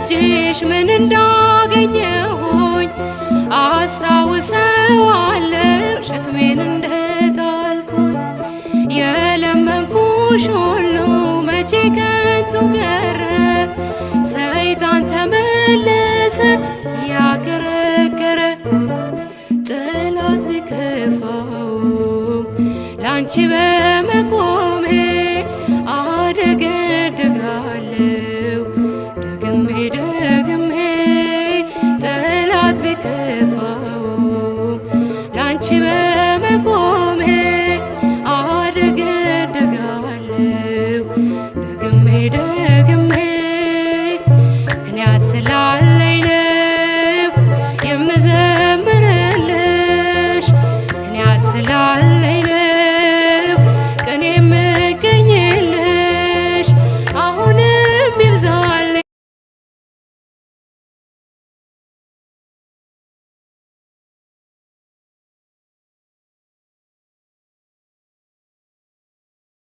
ከእጅሽ ምን እንዳገኘሁኝ አስታውሰዋለሁ ሸክሜን እንደጣልኩኝ። የለመንኩሽ ሁሉ መቼ ከንቱ ቀረ፣ ሰይጣን ተመለሰ ያከረከረ። ጠላት ቢከፋውም ላንቺ